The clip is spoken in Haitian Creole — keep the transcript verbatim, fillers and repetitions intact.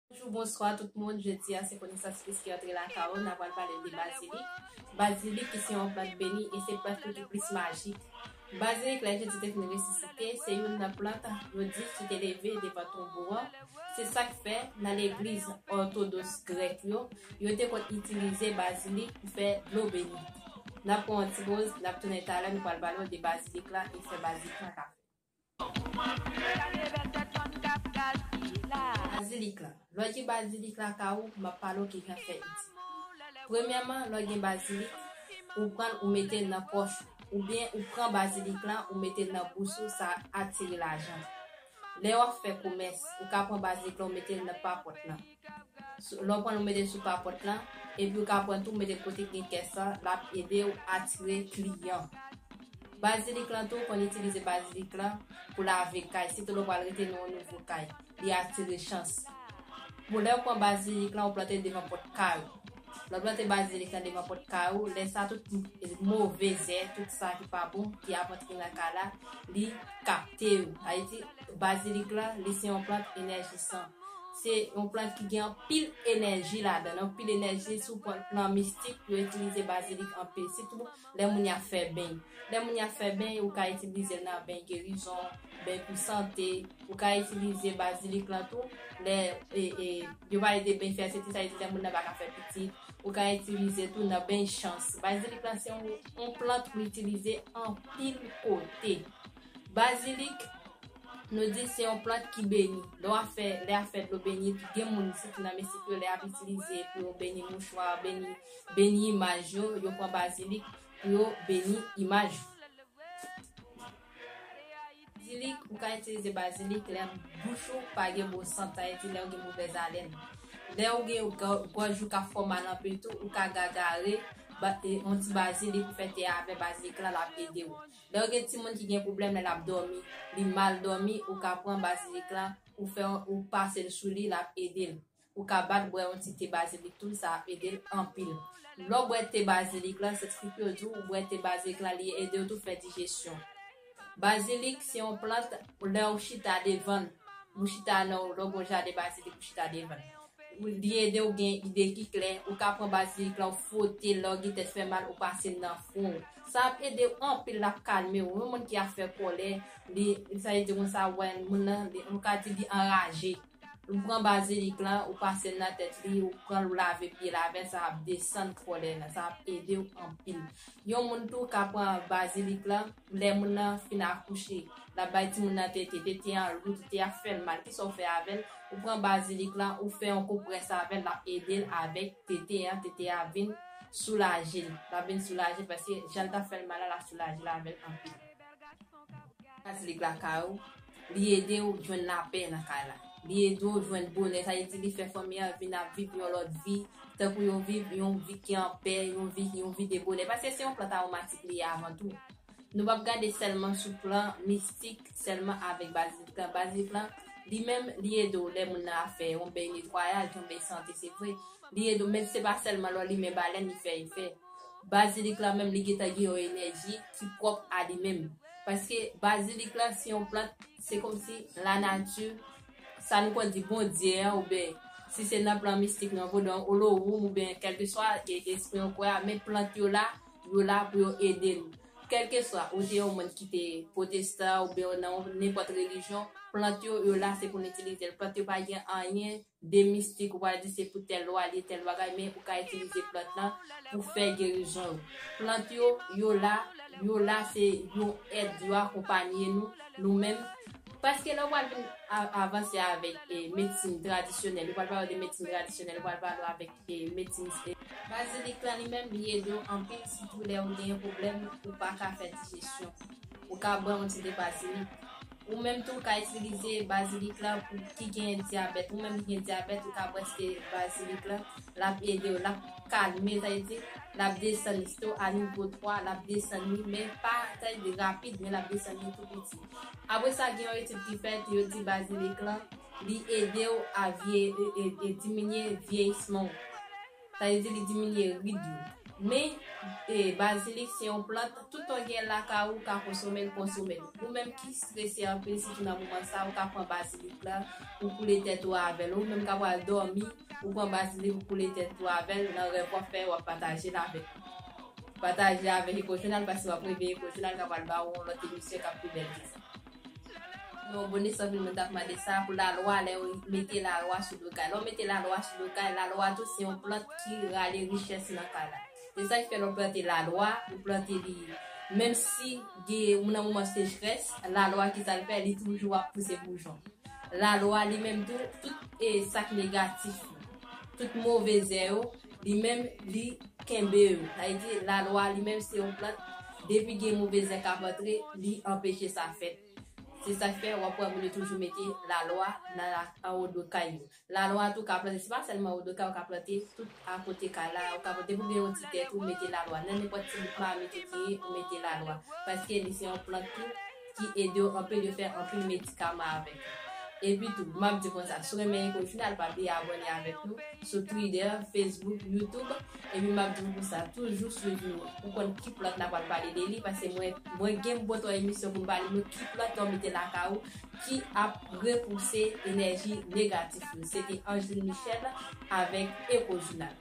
Bonjou, bonswa tout moun. Jodi a, se konesans plis ki antre lakay ou. N a pral pale de bazilik. Bazilik ki se yon plant beni e se plant ki ki plis majik. Bazilik la, Jezi te fin resisite, se youn nan plant yo di ki te leve devan tonbo an. Se sa k fè, nan legliz òtodoks grèk yo, yo te konn itilize bazilik pou fè dlo beni. N ap pran yon ti poz, n ap tounen talè, nou pral pale w de bazilik la e fè bazilik la ka fè. Bazilik la. Lè w gen bazilik lakay ou, m ap pale w kijan fè iti. Premyèman, lè w gen bazilik, ou pran l, ou mete l nan pòch ou, oubyen ou pran bazilik lan, ou mete l nan bous ou, sa atire lajan. Lè w ap fè komès, ou ka pran bazilik lan, ou mete l nan papòt lan. Sou- Lè w pran l, ou mete l sou papòt lan, epi ou ka pran tou, ou mete l kote k gen kès lan, l ap ede w atire kliyan. Bazilik lan tou, konn itilize bazilik lan pou lave kay, sitou lè w pral rete nan yon nouvo kay. Li atire chans. Pou lè w pran bazilik lan, ou plante l devan pòt kay ou. Lè w plante bazilik lan devan pòt kay ou, lè sa tout move zè, tout sa ki pa bon, ki ap antre nan kay la, li kapte yo. Sa vle di, bazilik lan, li se yon plant enèjisan. Se yon plant ki gen anpil enèji ladan l, anpil enèji sou pwen plan mistik, yo itilize bazilik anpil, sitou lè moun y ap fè beny. Lè moun y ap fè beny, ou ka itilize l nan beny gerizon, beny pou sante, ou ka itilize bazilik lan tou, lè e, e, yo pale de beny fèsite, sa vle di lè moun nan pa ka fè pitit, ou ka itilize tou nan beny chans. Bazilik lan se yon, yon plant ou itilize anpil kote. Bazilik, nou di se yon plant ki beni. Lè w ap fè, lè ap fè dlo beni, gen moun, sitou nan mistik yo, lè y ap itilize pou yo beni mouchwa, beni, beni imaj yo, yo pran bazilik pou yo beni imaj yo. Bazilik, ou ka itilize bazilik lè bouch ou pa gen bon sant, sa vle di lè w gen movèz alèn. Lè w gen gò- gòj ou ka fè w mal anpil tou, ou ka gagare, ba- e, yon ti bazilik ou fè te avè bazilik lan, l ap ede w. Lè w gen timoun ki gen pwoblèm lè l ap dòmi, li mal dòmi, ou ka pran bazilik lan, ou fè, ou pase l sou li, l ap ede l. Ou ka bat bwè yon ti te bazilik tou, sa ap ede l anpil. Lè w bwè te bazilik lan, syantifik yo di w bwè te bazilik lan, li ede w tou fè dijesyon. Bazilik se yon plant, lè w chita devan l, ou chita nan, lè w gen yon jaden bazilik, ou chita devan l. Ou- Li ede w gen ide ki klè, ou ka pran bazilik lan, ou fwote l, lè w gen tèt fè mal, ou pase l nan fwon w. Sa ap ede w anpil, l ap kalme w. Yon moun ki ap fè kòlè, li, sa vle di konsa, wè moun nan, li- nou ka di li anraje. Ou pran bazilik lan, ou pase l nan tèt li, ou pran l, ou lave pye l avè l, sa ap desann kòlè lan, sa ap ede w anpil. Yon moun tou ka pran bazilik lan, lè moun nan fin akouche, l ap bay timoun nan tete, tete an lou, tete a fè l mal, kisa w fè avè l? Ou pran bazilik lan, ou fè yon konprès avè l, l ap ede l avèk tete an, tete a vin soulaje l, l ap vin soulaje l, paske jan l t ap fè l mal la, l ap soulaje l avè l anpil. Bazilik lakay ou, li ede w jwenn lapè nan kay la. Li ede w jwenn bonè, sa vle di li fè fanmi an vin ap viv yon lòt vi, tankou yon viv, yon vi ki an pè, yon vi, yon vi de bonè. Paske se yon plant awomatik li ye avan tou. Nou p ap gade sèlman sou plan mistik, sèlman avèk bazilik lan. Bazilik lan, li menm, li ede w lè moun nan ap fè yon beny netwayaj, yon beny sante, se vre. Li ede w, men se pa sèlman lè w limen balèn li fè efè. Bazilik lan menm, li gentan gen yon enèji ki pwòp a li menm. Paske bazilik lan, se yon plant, se kòmsi lanati, sa nou konn di Bondye an, oubyen si se nan plan mistik, nan vodou an, Olowoum, oubyen kèlkeswa e- espri an kwè a, men plant yo la, yo la pou yo ede nou. Kèlkeswa ou te yon moun ki te pwotestan oubyen nan nenpòt relijyon, plant yo, yo la se pou nou itilize l. Plant yo pa gen anyen de mistik, ou pa di se pou tèl lwa li ye, tèl bagay, men ou ka itilize plant lan pou fè gerizon yo. Plant yo, yo la, yo la se yon èd, yo akonpaye nou, nou menm. Paske lè w pral vin a- avanse avèk e, medsin tradisyonèl, yo pral pale w de medsin tradisyonèl, yo pral pale w avèk e, medsin e, bazilik lan li menm, li ede w anpil, sitou lè w gen yon pwoblèm, ou pa ka fè dijesyon. Ou ka bwè yon ti de bazilik. Ou menm tou ka itilize bazilik lan pou ki gen dyabèt. Ou menm ki gen dyabèt, ou ka bwè ti bazilik lan, l ap ede w, l ap kalme, sa vle di, l ap desann li. Sitou a nivo twa, l ap desann li, men pa, sa vle di, rapid, men l ap desann li tou piti. Apre sa, gen yon etid ki fèt, yo di bazilik lan, li ede w a vye- e- e- e diminye vyeyisman w. Sa vle di li diminye rid yo. Men, e, bazilik se yon plant, toutan w gen l lakay ou, ou ka konsome l, konsome l. Ou menm ki strese anpil, sitou nan moman sa, ou ka pran bazilik la, ou koule tèt ou avè l. Ou menm k ap pral dòmi, ou pran bazilik, ou koule tèt ou avè l, nan rèv w ap fè, w ap pataje l avèk nou. Pataje avèk Eco Journal, paske w ap reveye Eco Journal k ap pral ba ou yon lòt emisyon k ap pi bèl ke sa. Yon abòne, anpil moun t ap mande sa pou lalwa, lè yo mete lalwa sou do kay. Lè w mete lalwa sou do kay, lalwa tou se yon plant ki rale richès nan kay la. Se sa ki fè lè w plante lalwa, ou plante li, menm si gen, ou nan moman sechrès, lalwa ki sa l fè, li toujou ap pouse boujon. Lalwa li menm tou, tout e sa k negatif yo, tout move zè yo, li menm li kenbe yo. Sa vle di, lalwa li menm se yon plant, depi gen move zè k ap antre, li anpeche sa fèt. Se sa k fè w ap wè moun yo toujou mete lalwa nan la, anwo do kay yo. Lalwa tou ka plante, se pa sèlman anwo do kay, ou ka plante tout akote kay la, ou ka plante pou gen yon ti tè tou, ou mete lalwa. Nan nenpòt ti bout mamit ou genyen, ou mete lalwa. Paske li se yon plant tou ki ede w anpil, yo fè anpil medikaman avèk li. Epi tou, m ap di konsa, si w renmen Eco Journal, pa bliye abòne avèk nou sou Twitter, Facebook, YouTube. Epi m ap di w konsa, toujou swiv nou. Ou konn ki plant n ap pral pale de li, paske mwen, mwen gen m bòtò emisyon pou m pale nou ki plant lè w mete lakay ou ki ap repouse enèji negatif yo. Se te Angeline Michel avèk Eco Journal.